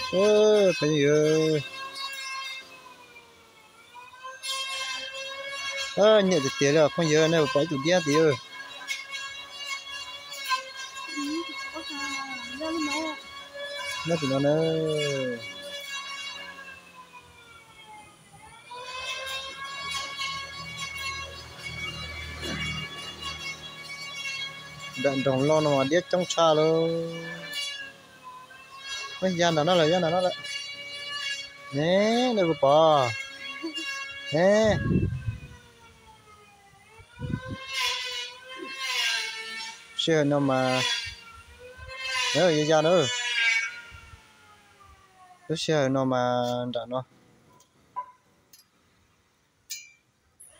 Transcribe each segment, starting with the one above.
Phooj ywg, nyiam tiag tiag li os phooj ywg, nej puas pom ib tug diab tid? Nyob tim no na. Nram nroog los no mas diab coob tshaj lauj. Ya nram no lawm, ya nram no lawm. Ne, nej puas pom? Ne. Sij hawm no mas, ya ya na. Lub sij hawm no mas nram no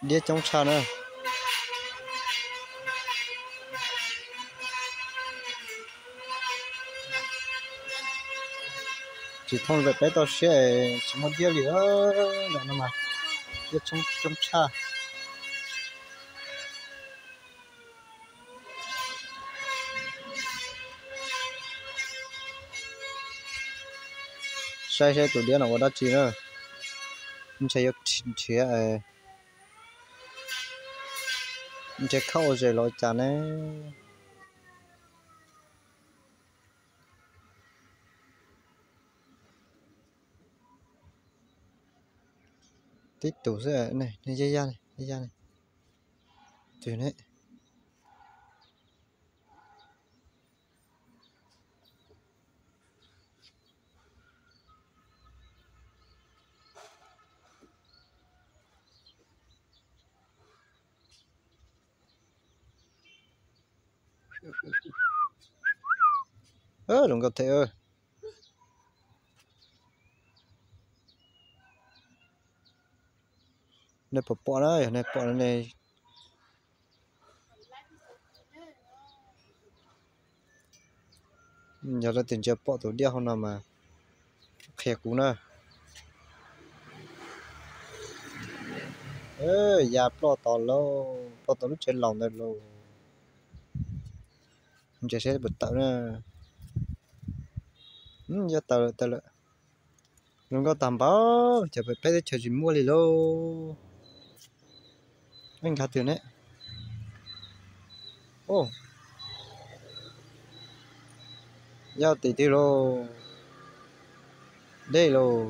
diab coob tshaj na. Tsis thooj peb toj siab tsis muaj diab li. Nram no mas diab coob tshaj. Saib saib tus diab no ua dab tsi na. Ntshe yuav nrhiav, nrhiav khaub ua zes los cas ne. Tib tus xwb, ya ya, ya ya. Twg ne? Zoo nkauj thiab. Nej puas pom na, yog nej pom no ne. Yog leej twg ntsia pom tus diab hauv no mas qhia kuv na. Ya ploj tod lauj, ploj tau lub tsev laus ntawd lauj. Ntsia seb puas tawm na. Ya tawm lawm, tawm lawm. Zoo nkauj tag npaum, cov pem peb teb chaws tsis muaj li lauj. Nkag twg ne? Ya tim twg lauj? Deb lauj.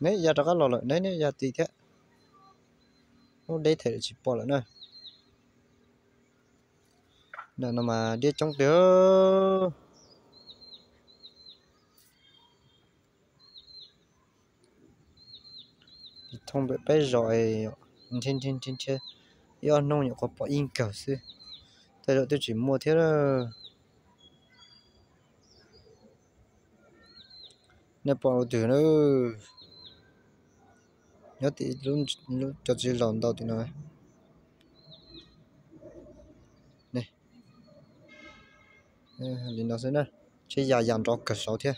Neb ya rov qab los lawm, neb neb ya tim thiab. Ub, deb them lawm tsis pom lawm na. Nram no mas diab coob tiag. Thooj peb zos, nrhiav nrhiav nrhiav ib ob hnub nyuam qhuav pom ib nkawg xwb. Tej zaum twb tsis muaj thiab. Nej pom lub twg na? Nyob tim lub cov txiv laus ntau tim no. Li no xwb na, seb ya ya nrov kawg saud thiab.